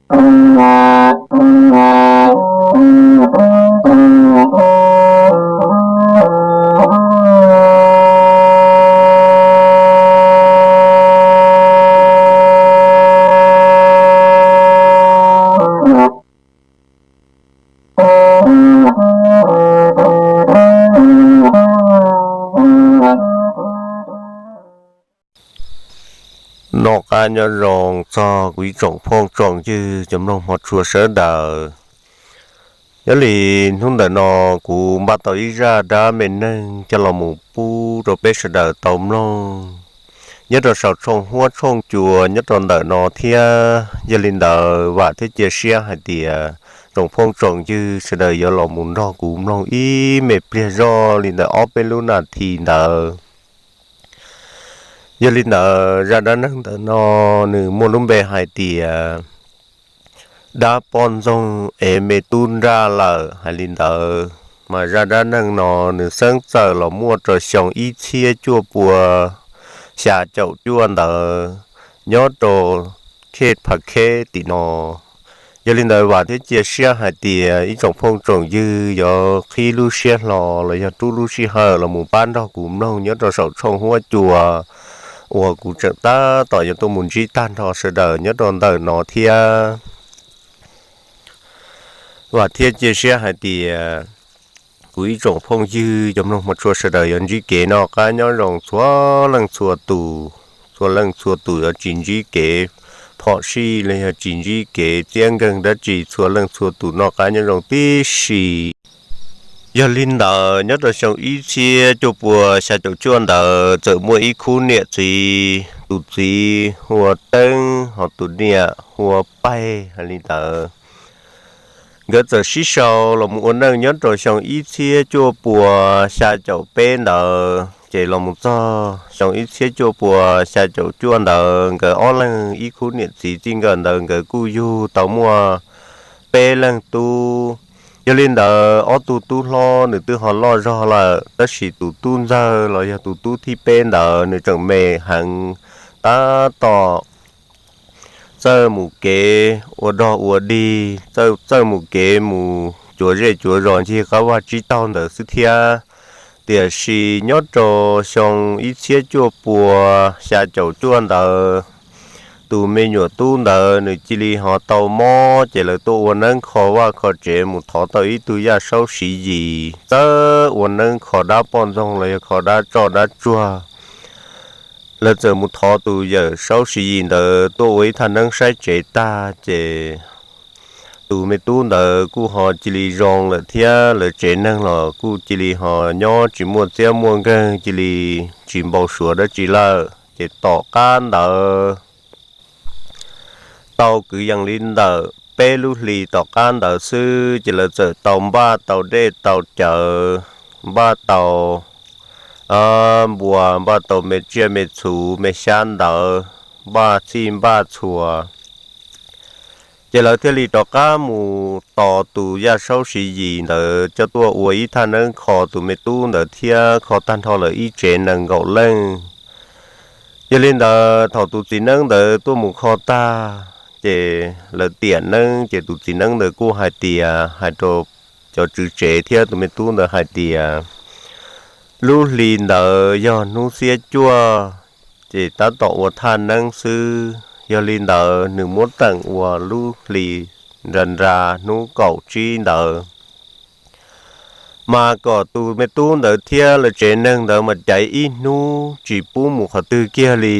Noj qab nyob zoo txog kuv ib tsoom phooj tsoom ywg cov mloog hmov tshua sawv daws. Nyob li hnub ntawm no kuv npaj tau ib zaj dab me neeg coj los mus pub rau peb sawv daws tau mloog nyob rau saum tshooj huab tshooj cua nyob rau ntawm no thiab. Yog li ntawd vam thiab cia siab hais tias tsoom phooj tsoom ywg sawv daws yuav los mus nrog kuv mloog ib me pliag zoj li ntawm ob peb lub nas this ntawd. Yog li ntawd zaj dab neeg ntawm no nws muaj lub npe hais tias dab poj ntxoog ev me tub nraj lawm hais li ntawd. Mas zaj dab neeg no nws xeeb txawm los muaj rau xyoo ib txhiab cuaj pua xya caum cuaj ntawd nyob rau khej Pha Kheb tim no. Yog li ntawd vam thiab cia siab hais tias ib tsoom phooj tsoom ywg yuav qhib lub siab hlo los yog rub lub sij hawm los mus pab nrog kuv mloog nyob rau saum tshooj huab cua uas kuv tseem tab tom yuav tuaj mus ntsib tag nrho sawv daws nyob rau ntawm no thiab. Vam thiab cia siab hais tias kuv ib tsoom phooj ywg cov mloog hmov tshua sawv daws yuav ntsib kev noj qab nyob zoo txhua leej txhua tus. Txhua leej txhua tus yuav tsis ntsib kev phom sij los yog tsis ntsib kev txiab nkeeg dab tsi, txhua leej txhua tus noj qab nyob zoo tib si. Yog li ntawd nyob rau xyoo ib txhiab cuaj pua xya caum cuaj ntawd txawm muaj ib khub niam txiv, tus txiv hu ua Teeb hos tus niam hu ua Paig hais li ntawd. Nkawd txawm sib sau los mus ua neej nyob rau xyoo ib txhiab cuaj pua xya caum peb ntawd ces los mus txog xyoo ib txhiab cuaj pua xya caum cuaj ntawd nkawd ob leeg ib khub niam txiv txij nkawm ntawd nkawd kuj yug tau muaj peb leeg tub. Yog li ntawd ob tug tub hlob nws twb ho loj zog lawm, tab sis tus tub ntxawg los yog tus tub thib peb ntawd nws tseem me heev, tab tom txawj mus kev ua dog ua dig, txawj mus kev mus cuav zej cuav zos ncig qab vaj tsib taug ntawd xwb thiab. Tiam sis nyob rau xyoo ib txhiab cuaj pua xya caum cuaj ntawd, tus me nyuam tub ntawd nws cia li ho tau mob ces lawv tuaj ua neeb kho vaj kho tsev mus thov tau ib tug yaj saub siv yim, txawj ua neeb kho dab poj ntxoog los yog kho dab tsoj dab tsuag. Lawv txawm mus thov tus yawm saub siv yim ntawd tuaj ua ib thaj neeb saib tsev tag ces tus me tub ntawd kuj ho cia li zoo lawm thiab lawv tsev neeg los kuj cia li ho nyob tsis muaj txiab muaj nkeeg, cia li tsis npau suav dab tsi lawm. Ces tom qab ntawd tau kwv yees li ntawm peb lub hlis tom qab ntawd xwb ces lawv txawm tau npaj tau dej tau cawv, npaj tau npua, npaj tau me tsiaj me txhu me xyab ntawv, npaj txhij npaj txhua. Ces lawv thiaj li rov qab mus tos tus yaj saub siv yim ntawd coj tuaj ua ib thaj neeb kho tus me tub ntawd thiab kho tag nrho lawv ib tsev nees nkaum leej. Yog li ntawd thaum tus txiv neeb ntawd tuaj mus kho tag ces lawv tiam neeb ces tus txiv neeb ntawd kuj hais tias, hais rau cov tswv tsev thiab tus me tub ntawd hais tias lub hli ntawd yog hnub xiab cuaj ces tab tom ua thaj neeb xwb. Yog li ntawd nws muab teem ua lub hli nra nra hnub kaum tsib ntawd, mas kom tus me tub ntawd thiab lawv tsev neeg ntawd mas caiv ib hnub tsis pub mus qhov twg kiag li,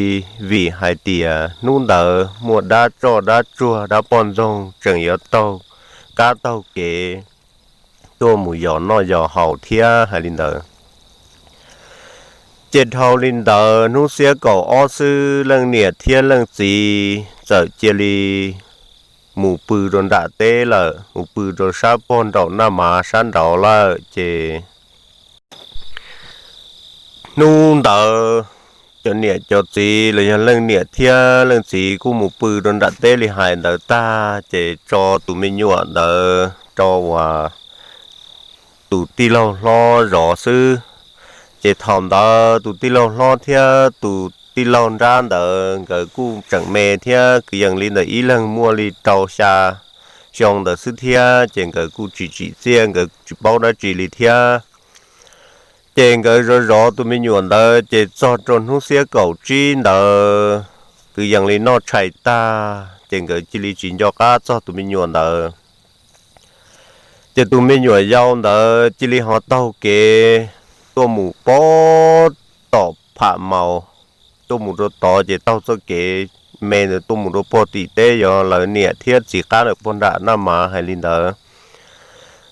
vim hais tias hnub ntawd muaj dab tsoj dab tsuag dab poj ntxoog tseem yuav taug qab taug kev tuaj mus yos noj yos haus thiab hais li ntawd. Ces dhau li ntawd hnub xiab kaum ob xwb leej niam thiab leej txiv txawm cia li mus pw rau nram teb lawm, mus pw rau sab pog nraum naj mav sab nraud lawm ces hnub ntawd cov niam cov txiv los yog leej niam thiab leej txiv kuj mus pw rau nram teb li hais ntawd tag ces tso tus me nyuam ntawd rau uas tus tij laug hlob zov xwb. Ces thaum ntawd tus tij laug hlob thiab tus tij laug nrab ntawd nkawd kuj tseem me thiab, kwv yees li ntawm ib leeg muaj li rau xya xyoo ntawd xwb thiab, ces nkawd kuj tsis tsim txiaj, nkawd tsis paub dab tsi li thiab. Ces nkawd zov zov tus me nyuam ntawd ces txog rau hnub xiab kaum tsib ntawd, kwv yees li noj tshais tag ces nkawd cia li tsis nco qab txog tus me nyuam ntawd. Ces tus me nyuam yau ntawd cia li ho taug kev tuaj mus pog tom Pham Maus, tuaj mus rau tod ces taug txoj kev me ntawd tuaj mus rau pog tim teb yog lawv niam thiab txiv qab lawm pog nram Naj Mav hais li ntawd.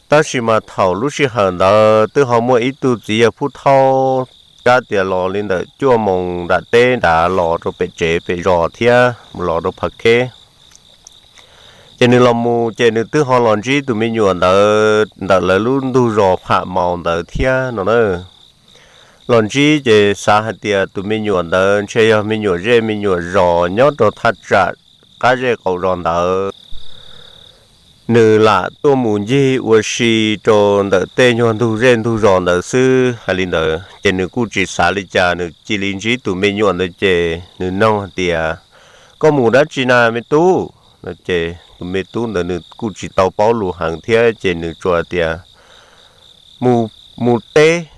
Tab sis mas thaum lub sij hawm ntawd twb ho muaj ib tug txiv yawg Phub Thaub kab tias los li ntawm cuaj moos nram teb nrad los rau pem tsev pem zos thiab mus los rau Phav Kheb. Ces nws los mus ces nws twb ho los ntsib tus me nyuam ntawd ntawm lawv lub ntug zos Pham Maus ntawd thiab no na. Los ntsib ces xav hais tias tus me nyuam ntawd ntshe yog me nyuam zej me nyuam zos nyob rau thaj tsam qab zej qaum zos ntawd, nws lam tuaj mus ncig ua si rau ntawm tej nyuag ntug zej ntug zos ntawd xwb hais li ntawd. Ces nws kuj tsis xav li cas, nws cia li ntsib tus me nyuam ntawd ces nws noog hais tias, koj mus dab tsi na me tub? Ces tus me tub ntawd nws kuj tsis tau paub lus heev thiab ces nws tsuas tias, mus, mus teb,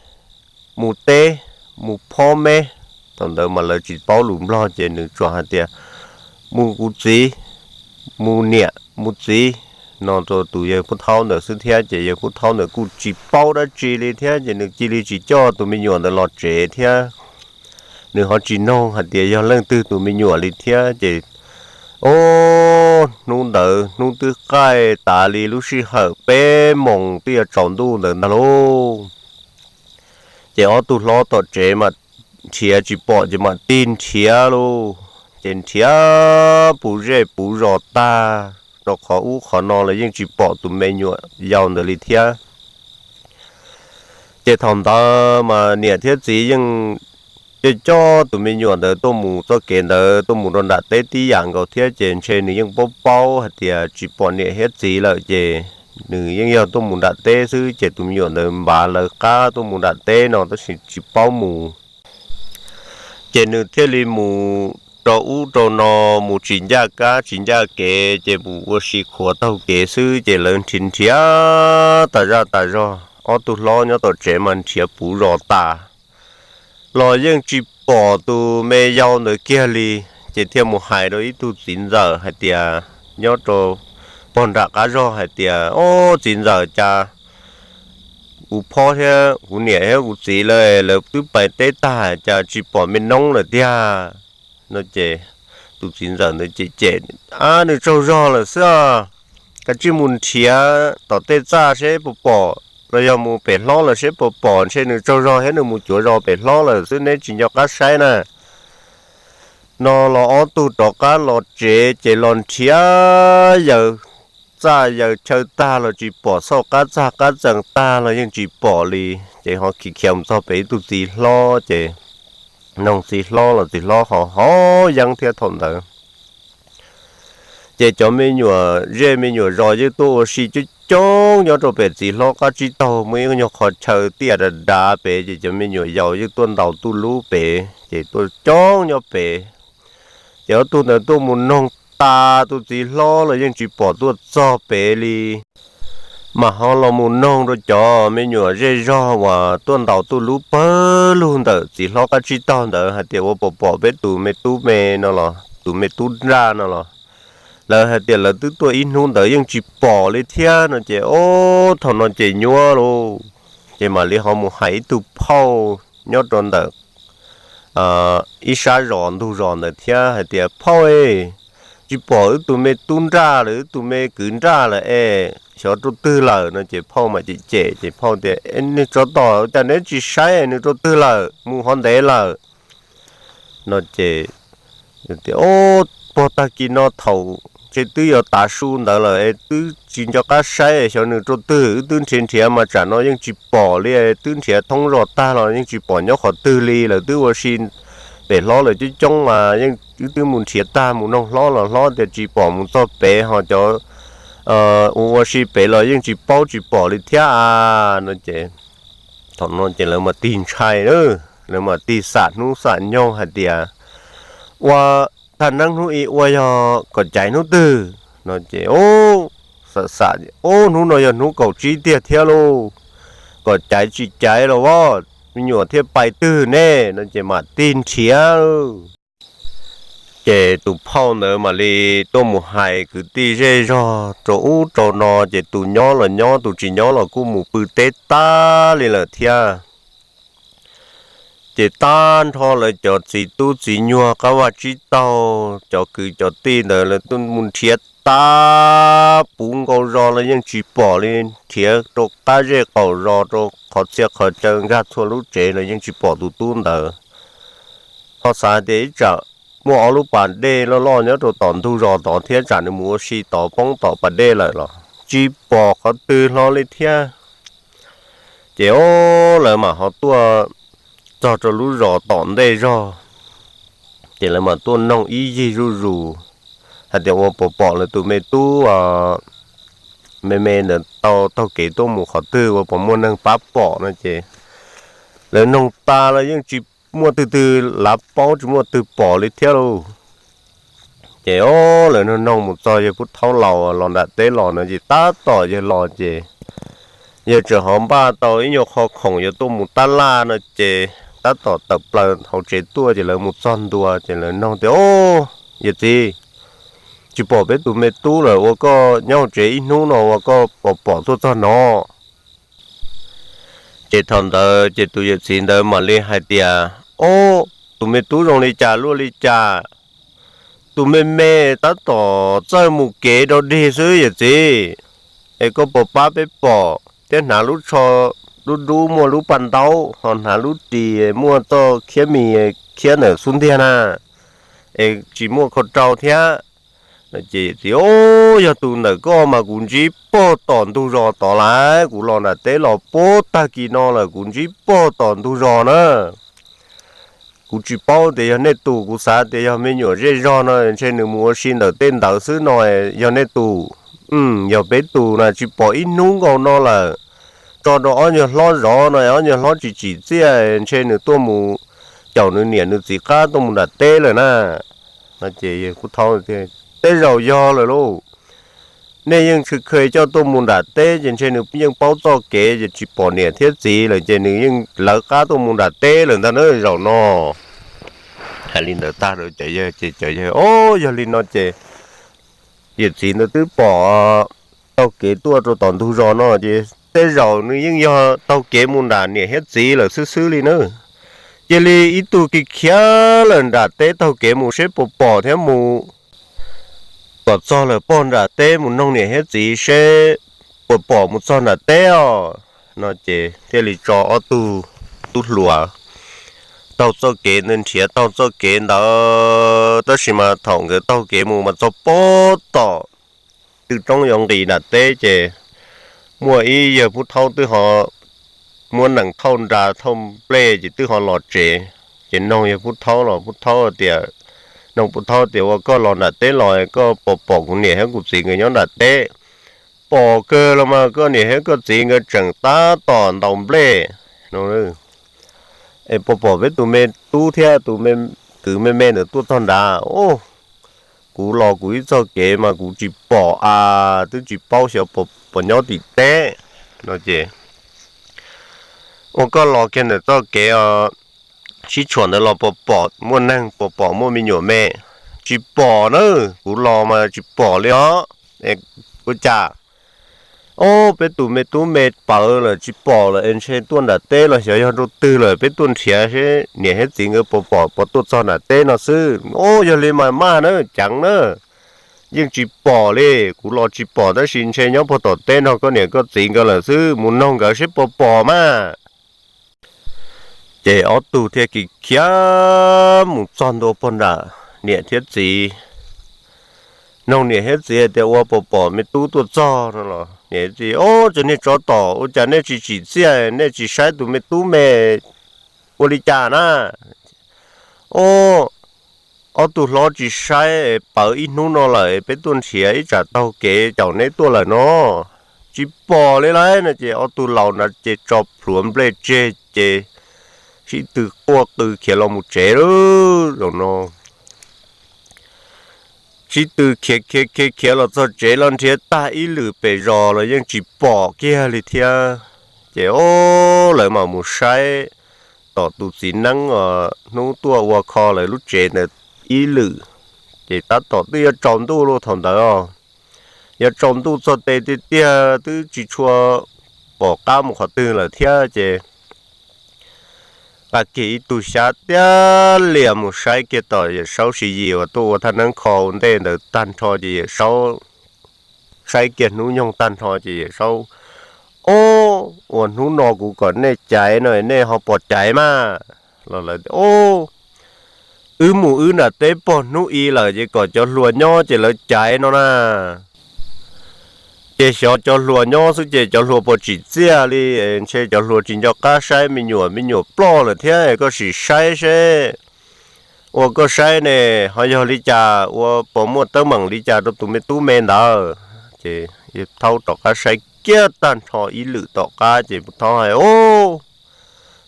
mus teb, mus phob meb. Thaum ntawd mas lawv tsis paub lus Nplog ces nws tsuas hais tias, mus kuv txiv, mus niam mus txiv, no rau tus yawg Phub Thaub ntawd xwb thiab ces yawg Phub Thaub ntawd kuj tsis paub dab tsi li thiab ces nws cia li tsis coj tus me nyuam ntawd los tsev thiab. Nws ho tsis noog hais tias yog leej twg tus me nyuam li thiab ces, o, hnub ntawd hnub twb qaij tas li lub sij hawm peb moos twb yuav tsaus ntuj ntawd ntag lauj. Ces ob tug hlob tom tsev mas nrhiav tsis pom ces mam tig nrhiav lauj, ces nrhiav puv zej puv zos tag rau qhov ub qhov no los yeej tsis pom tus me nyuam yau ntawd li thiab. Ces thaum ntawd mas niam thiab txiv yeej coj coj tus me nyuam ntawd tuaj mus txoj kev ntawd tuaj mus rau nram teb tib yam nkaus thiab ces ntshe nws yeej paub paub hais tias tsis pom niam thiab txiv lawm ces nws yeej yog tuaj mus nram teb xwb ces tus me nyuam ntawd npav lawv qab tuaj mus nram teb no tab sis tsis paub mus. Ces nws thiaj li mus rau ub rau no, mus tsis ncaj kab tsis ncaj kev ces mus ua si khuav taug kev xwb ces lawv nrhiav nrhiav tas zaj tas zog, ob tug hlob nyob tom tsev mas nrhiav puv zos tas los yeej tsis pom tus me yau ntawd kiag li. Ces thiaj mus hais rau ib tug txiv ntxawm hais tias, nyob rau pog nram qab zog hais tias, o, txiv ntxawm, cas kuv phob thiab kuv niam thiab kuv txiv lawv, lawv twb pais teb tag cas tsis pom me noob lawm tiag no ces tus txiv ntxawm ntawd cem cem, a, nws tsaug zog lawm xwb, kav tsij mus nrhiav tom tej txaj seb puas pom los yog mus pem hlob lawm seb puas pom, ntshe nws tsaug zog thiab nws mus cuav zos pem hlob lawm xwb, neb tsis nco qab saib na. No los ob tug rov qab los tsev ces los nrhiav yaws txaj yaws chaw tag los tsis pom, xauj qab txag qab txee tag los yeej tsis pom li. Ces ho khiav khiav mus txog pem ib tug txiv hlob ces noog txiv hlob los txiv hlob ho haus yeeb thiab thaum ntawd. Ces cov me nyuam zej me nyuam zos yeej tuaj ua si coob coob nyob rau pem txiv hlob qab tsib taug, muaj ib nyuag qhov chaw tiaj dav dav pem ces cov me nyuam yaus yeej tuaj ntaus tuj lub pem ces tuaj coob nyob pem. Ces ob tug ntawd tuaj mus noog tas tus txiv hlob los yeej tsis pom tuaj txog pem li. Mas ho los mus noog rau cov me nyuam zej zog uas tuaj ntaus tuj lub pawg lug ntawm txiv hlob qab tsib taug ntawd hais tias ua pom pom peb tus me tub me no los tus me tub nraj no los, lawv hais tias lawv twb tuaj ib hnub ntawd yeej tsis pom li thiab no ces, o, thaum no ces nyuaj lauj. Ces mam li ho mus hais ib tug phauj nyob rau ntawm ib sab zos ntug zos ntawd thiab hais tias, phauj e, tsis pom wb tus me tub nraj lawm, wb tus me kwv nraj lawm es xyov rau twg lawm no ces phauj mam cem cem ces phauj tias, nws tsov tom cas neb tsis saib nws rau twg lawm, mus qhov ntev lawm no ces, o, pog, tag kis no thaum ntshe twb yuav tav su ntawd lawm es twb tsis nco qab saib xyov nws rau twg, wb twb nrhiav nrhiav mas tsam no yeej tsis pom li, twb nrhiav thoob zos tag los yeej tsis pom nyob qhov twg li, lawv twb ua si pem hlob lawm coob coob mas yeej, wb twb mus nrhiav tag mus noog hlob los hlob tias tsis pom, mus txog pem ho cov ua ua si pem los yeej tsis paub tsis pom li thiab a no ces, thaum no ces lawv mas tig ntshai, lawv mas tig xam hnub xam nyoog hais tias, Ua tag neeb hnub i ua yog kom caiv hnub twg no ces, xam xam, ub, hnub no yog hnub kaum tsib tiag thiab lauj, kom caiv tsis caiv los as, me nyuam thiaj pais twg ne no ces mam tig nrhiav. Ces tus phauj ntawd mam li tuaj mus hais kwv tij zej zog rau ub rau no ces tus nyob los nyob, tus tsis nyob los kuj mus pw teb tag li lawm thiab. Ces tag nrho lawv cov txiv tub txiv nyuag qab vaj tsib taug, cov kwv cov tij ntawd lawv tuaj mus nrhiav tag puv nkaus zos los yeej tsis pom li, nrhiav rau qab zej qaum zos, rau qhov txhia qhov chaw, nkag txhua lub tsev los yeej tsis pom tus tub ntawd. Ho xav tias ib tsam muaj ob lub pas dej loj loj nyob rau tom ntug zos tod thiab, tsam nws mus ua si tod poob tom pas dej lawm los tsis pom qhov twg hlo li thiab. Ces o, lawv mam ho tuaj txog rau lub zos tom ntej zog, ces lawv mam tuaj noog ib yig zuj zus hais tias ua puas pom lawv tus me tub me me ntawd tau taug kev tuaj mus qhov twg, ua puas muaj neeg pab pom no ces lawv noog tas los yeej tsis muaj twg twg lav paub, tsis muaj twg pom li thiab lauj. Ces o, lawv noog noog mus txog yawg Phub Thaub laus los nram teb los no ces tab tom yawg los ces yawg tseem ho npaj tau ib nyuag qho khoom yuav tuaj mus tab laj no ces tab tom tawm plaws hauv tsev tuaj ces lawv mus txog ntua ces lawv noog tias, Ub, yawm txiv, tsis pom peb tus me tub lawm, ua koj nyob hauv tsev ib hnub no ua koj pom pom tuaj txog no? Ces thaum ntawd ces tus yawm txiv ntawd mam li hais tias, Ob, tus me tub zoo li cas luaj li cas? Tus me me tab tom txawj mus kev rau dig xwb yawm txiv, es koj puas pab peb pom thiab hnav lub tsho dub dub muaj lub paj ntaub ho hnav lub ris muaj txoj khiab mis khiab ntawm xub ntiag na, es tsis muaj khau rau thiab. Ces yawm txiv, Ob, yog tus ntawm koj mas kuv ntsib pog tom ntug zos tod lawm, kuv los nram teb los puag tag kis no lawm kuv ntsib pog tom ntug zos na. Kuv tsis paub tias yog nej tus, kuv xav tias yog me nyuam zej zog no ntshe nws mus ua si ntawm tej ntawd xwb no, yog nej tus, yog peb tus na tsis pom ib hnub nkaus no lawm. Tso rau ob nyuag hlob zov no, ob nyuag hlob tsis tsim txiaj ntshe nws tuaj mus caum nws niam nws txiv qab tuaj mus nram teb lawm na. Ces tej zaum yog lawm lauj, nej yeej tshwm khej coj tuaj mus nram teb ces ntshe nws yeej paub txoj kev ces tsis pom niam thiab txiv lawm ces nws yeej lawv qab tuaj mus nram teb lawm ntag na zaum no. Hais li ntawd tag rau cov yawg ces cov yawg, Ob, yog li no ces yawm txiv ntawd twb pom taug kev tuaj rau tom ntug zos no ces tej zaum nws yeej yog taug kev mus nram niam thiab txiv lawm xwb xwb li na. Cia li ib tug kiv khiav lawm nram teb taug kev mus seb puas pom thiab mus kom txog lawm pog nram teb mus noog niam thiab txiv seb puas pom mus txog nram teb os no ces thiaj li tso ob tug tub hluas taug txoj kev ntawd nrhiav taug txoj kev ntawd, tab sis mas thaum nkawd taug kev mus mas txog pog tom tw roob yuav nqis nram teb ces muaj ib yawg Phub Thaub twb ho muab nees thauj nra thauj nplej ces twb ho los tsev. Ces noog yawg Phub Thaub los Phub Thaub tias, noog Phub Thaub tias, Ua koj los nram teb los koj puas pom kuv niam thiab kuv txiv nkawd nyob nram teb? Pom kawg los mas, koj niam thiab koj txiv nkawd tseem tab tom ntaus nplej no. Es puas pom peb tus me tub thiab tus me kwv me me ntawd tuaj txog nrad? Kuv los kuv ib txoj kev mas kuv tsis pom a, twb tsis paub xyov puas nyob tim teb no ces, ua koj los kiag ntawm txoj kev sib tshuam ntawd los puas pom muaj neeg, puas pom muaj me nyuam me? Tsis pom na, kuv los mas tsis pom li os. Ua cas? Ob, peb tus me tub me pawv lawm tsis pom lawm es ntshe tuaj nram teb los xyov yog rau twg lawm, peb tuaj nrhiav seb niam thiab txiv nkawd puas pom puas tuaj txog nram teb no xwb. Ob, yog li mas maj na, ceev na, yeej tsis pom li. Kuv los tsis pom tab sis ntshe nyob puag tom teb nrog koj niam koj txiv nkawd lawm xwb, mus noog nkawd seb puas pom mas. Ces ob tug thiaj kiv khiav mus txog ntua pog nram niam thiab txiv, noog niam thiab txiv hais tias, Ua puas pom me tub tuaj txog no los? Niam thiab txiv, Ob, cov niag tsov tom, ua cas nej tsis tsim txiaj, nej tsis saib tus me tub me ua li cas na? Ob, ob tug hlob tsis saib, pawv ib hnub no lawm, peb tuaj nrhiav ib tsam taug kev caum neb tuaj lawm no, tsis pom li lauj no. Ces ob tug laus nrad ces tso plhuav nplej tseg ces sib tw quaj qw khiav los mus tsev lawm zaum no. sib tw khiav khiav khiav khiav los txog tsev los nrhiav tag ib lwm pem zos los yeej tsis pom kiag li thiab. Ces o, lawv mam mus saib tom tus txiv neeb os hnub tuaj ua kho lawv lub tsev ntawd ib lwm, ces tab tom twb yuav tsaus ntuj lawm thaum ntawd os. Yuav tsaus ntuj txog tes tiag tiag twb tsis tshua pom qab mus qhov twg lawm thiab ces nqa kiag ib tug xyab tiab lias mus saib kiag tom Yawm Saub Siv Yis uas tuaj ua thaj neeb kho ua ntej ntawd tag nrho ces Yawm Saub saib kiag hnub nyoog tag nrho ces Yawm Saub, Ob, ua hnub no kuv kom nej caiv no nej ho pom caiv mas? Los lawv, Ob, wb mus wb nram teb pog hnub i lawm ces kom cov hluas nyob ces lawv caiv no na. Ces xyov cov hluas nyob xwb ces cov hluas puas tsim txiaj li, ntshe cov hluas tsis nco qab saib me nyuam, me nyuam ploj lawm thiab, koj sim saib seb. Ua koj saib ne, ho yog li cas, ua puas muaj teeb meem li cas rau tus me tub me ntawd? Ces Thaub rov qab saib kiag tag nrho ib lwm tom qab ces Thaub hais, Ob,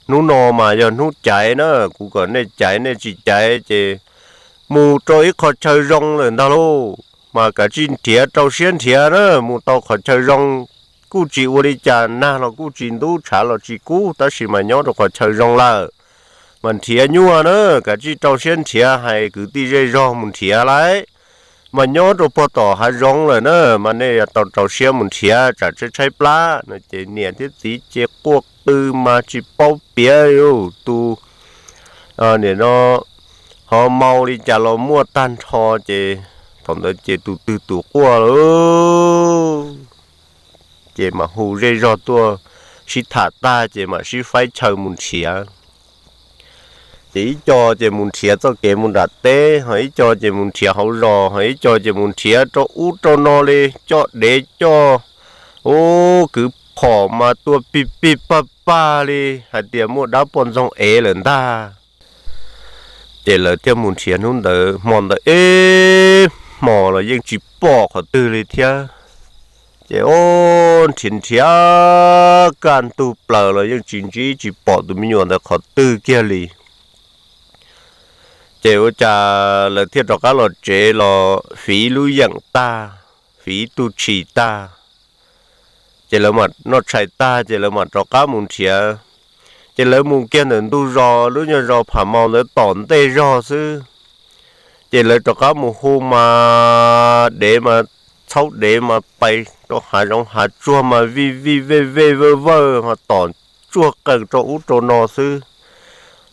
hnub no mas yog hnub caiv na, kuv kom nej caiv nej tsis caiv ces mus rau ib qho chaw zoo lawm ntag lauj, mas kav tsij nrhiav rau siab nrhiav na, mus tau qhov chaw zoo kuj tsis ua li cas, nag los kuj tsis ntub, tshav los tsis kub, tab sis mas nyob rau qhov chaw zoo lawm. Mas nrhiav nyuaj na, kav tsij rau siab nrhiav, hais kwv tij zej zog mus nrhiav lauj. Mas nyob rau puag tom hav zoov lawm na, mas nej yuav tau rau siab mus nrhiav tsam tshaib tshaib plab no. Ces niam thiab txiv ces quaj qw mas tsis paub piav li, tus nim no ho mus li cas los muaj tag nrho, ces thaum ntawd ces tus twg tus quaj lawm. Ces mam hu zej zog tuaj sib tham tag ces mam sib faib chaw mus nrhiav. Ces ib co ces mus nrhiav txoj kev mus nram teb, ho ib co ces mus nrhiav hauv zos, ho ib co ces mus nrhiav rau ub rau no li, coj dev coj, ub, kwv phom mas tua pig pig pag pag li hais tias muaj dab poj ntxoog ev lawm ntag. Ces lawv thiaj mus nrhiav hnub ntawd, hmo ntawd ib hmo los yeej tsis pom qhov twg li thiab. Ces o, nrhiav nrhiav kaj ntug plaws los yeej tsis ntsib tsis pom tus me nyuam ntawd qhov twg kiag li. Ces ua cas lawv thiaj rov qab los tsev los fiv lub yeem tag, fiv ib tug tshis tag, ces lawv mam noj tshais tag ces lawv mam rov qab mus nrhiav. Ces lawv mus kiag ntawm ntug zos, lub nyuag zos Pham Maus ntawd tom ntej zog xwb. Ces lawv rov qab mus hu mas dev mas, txhaub dev mas pais rau hav zoov hav tsuag mas vij vij vej vej vawj vawj ho tom tsuag qees rau ub rau no xwb.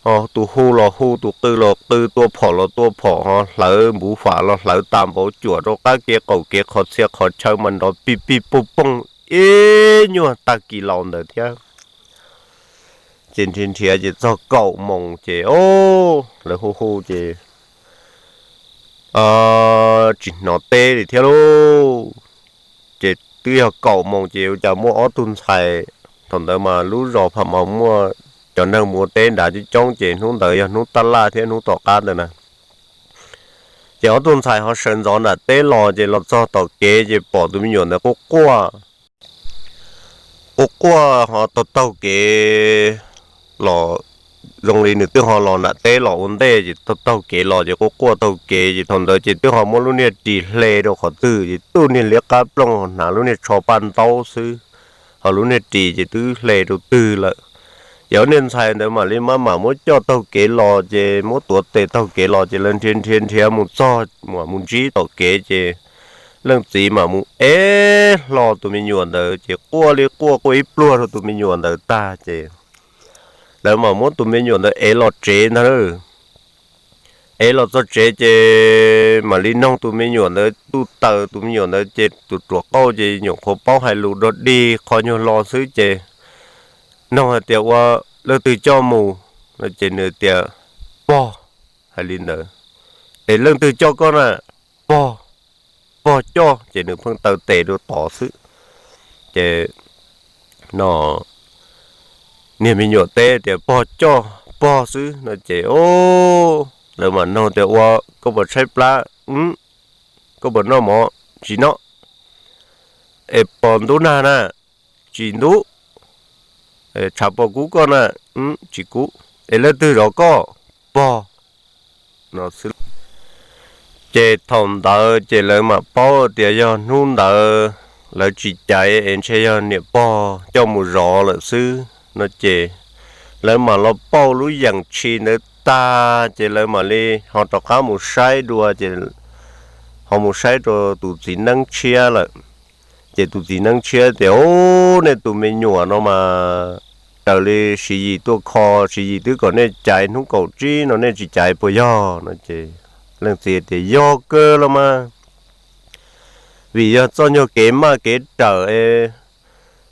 Tus hu los hu, tus qw los qw, tua phom los tua phom, ho hlawv npuv fam los hlawv tas npaum cuam rau qab kev qaum kev qhov txhia qhov chaw mas nrov pig pig poog poog ib nyuag tag kis laus ntawd thiab. Ces nrhiav nrhiav ces txog kaum moos ces o, lawv hu hu ces tsis hnov teb li thiab lauj. Ces twb yog kaum moos ces ua cas muaj ob tug ntxhais, thaum ntawd mas lub zos Pham Maus muaj cov neeg mus ua teb nrad coob coob ces hnub ntawd yog hnub taj laj thiab hnub tom qab ntawd na. Ces ob tug ntxhais ho sawv ntxov nram teb los ces los txog tom kev ces pom tus me nyuam ntawd quaj quaj, quaj quaj ho taug taug kev los, zoo li nws twb ho los nram teb los ua ntej ces taug taug kev los ces quaj quaj taug kev ces thaum ntawd ces twb ho muab lub niag ris hle rau qhov twg ces tus niag liab qab plooj ho hnav lub niag tsho paj ntaub xwb, ho lub niag ris ces twb hle rau twg lawm. Ces ob niag ntxhais ntawd mam li maj mam muab coj taug kev los ces muab tuav tes taug kev los ces lawv nrhiav nrhiav nrhiav mus txog mam mus ntsib tom kev ces leej txiv mam mus ev hlo tus me nyuam ntawd ces quaj li quaj quaj ib pluag rau tus me nyuam ntawd tag ces lawv mam muab tus me nyuam ntawd ev los tsev ntag. Ev los txog tsev ces mam li noog tus me nyuam ntawd, tuj taws tus me nyuam ntawd ces tus ruam qauj ces nyuam qhuav paub hais lus dog dig qhov nyuag lo xwb ces noog hais tias ua leej twg coj mus no ces nws tias pog, hais li ntawd. Es leej twg coj koj na? Pog, pog coj ces nws pheej taw tes rau tod xwb. Ces no niag me nyuam teb tias pog coj, pog xwb no ces o, lawv mam noog tias ua koj puas tshaib plab? Koj puas noj mov? Tsis noj. Es pog ntub nag na? Tsis ntub. Tshav pog kub koj na? Tsis kub. Es leej twg zov koj? Pog no xwb. Ces thaum ntawd ces lawv mam paub tias yog hnub ntawd lawv tsis caiv es ntshe yog niam pog coj mus zov lawm xwb no ces lawv mam los pauj lub yeem tshis ntawd tag ces lawv mam li ho rov qab mus saib dua ces ho mus saib rau tus txiv neeb tshiab lawm. Ces tus txiv neeb tshiab tias, Ub, nej tus me nyuam no mas raws li Siv Yis tuaj kho, Siv Yis twb kom nej caiv hnub kaum tsib no nej tsis caiv puas yog? No ces leej txiv tias, Yog kawg los mas, vim yog txoj nyuag kev maj kev rawm es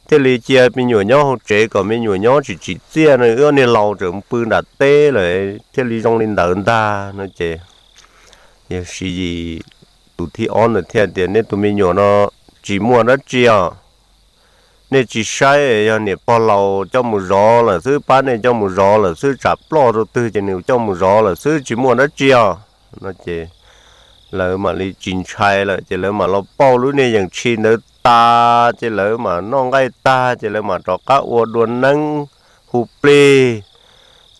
thiaj li cia me nyuam nyob hauv tsev kom me nyuam nyob tsis tsim txiaj no, wb niag laus tseem pw nram teb lawm thiaj li zoo li ntawd ntag no ces yog Siv Yis tus thib ob ntawd thiaj tias, Nej tus me nyuam no tsis muaj dab tsi os, nej tsis saib, yog niam pog laus coj mus zov lawm xwb, pab nej coj mus zov lawm xwb, tsam ploj rau twg ces nws coj mus zov lawm xwb, tsis muaj dab tsi os no ces lawv mam li tsis ntshai lawm ces lawv mam los pauj lub niag yeem tshis ntawd tas ces lawv mam noj nqaij tag ces lawv mam rov qab ua dua neeb hu plig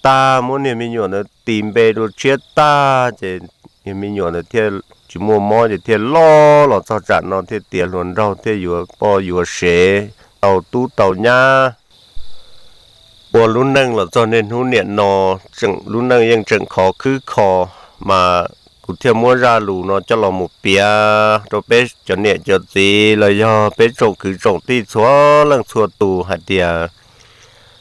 tag, muab niag me nyuam ntawd tis npe dua tshiab tag ces niag me nyuam ntawd thiaj tsis muaj mob ces thiaj loj los txog tsam no thiaj tiav hluas nraug thiaj yuav poj yuav sev, tau tub tau nyab ua lub neej los txog niaj hnub niam no, lub neej yeej tseem khov khwb kho. Mas kuv thiaj muab zaj lus no coj los mus piav rau peb cov niam cov txiv los yog peb tsoom kwv tsoom tij txhua leej txhua tus hais tias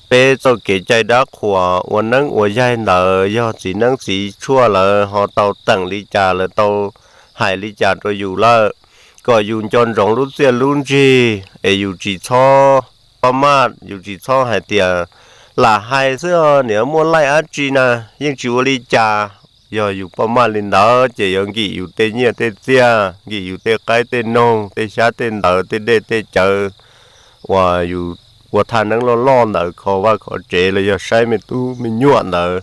peb txoj kev cai dab qhuas ua neeb ua yaig ntawd yog txiv neeb txiv tshuaj lawv ho tau teem li cas, lawv tau hais li cas rau yus lawm, kom yus nco ntsoov lub txiaj lub ntsig es yus tsis txhob pab maj, yus tsis txhob hais tias lam hais xwb, niam muaj laij dab tsi na, yeej tsis ua li cas. Yog yus pab maj li ntawd ces yuav nkim yus tej nyiaj tej txiaj, nkim yus tej qaib tej noog, tej xyab tej ntawv, tej dej tej cawv uas yus ua thaj neeb loj loj ntawd kho vaj kho tsev los yog saib me tub me nyuam ntawd.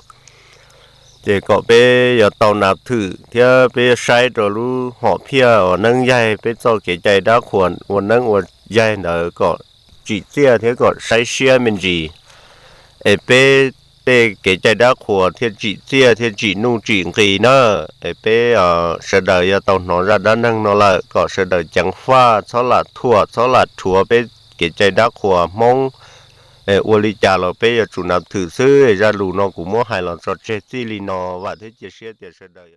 Ces kom peb yuav tau nav thwm thiab peb saib rau lub hom phiaj uas neeb yaig, peb txoj kev cai dab qhuas ua neeb ua yaig ntawd kom tsim txiaj thiab kom saib siab me ntsis, es peb tej kev cai dab qhuas thiaj tsim txiaj thiaj tsim nuj tsim nqis na. Es peb sawv daws yuav tau hnov zaj dab neeg no lawm kom sawv daws ceev faj, txhob lam thuam txhob lam rhuav peb kev cai dab qhuas Hmoob. Ua li cas los peb yuav tsum nav thwm xwb. Zaj lus no kuv muab hais los tso tseg txij li no, vam thiab cia siab tias sawv daws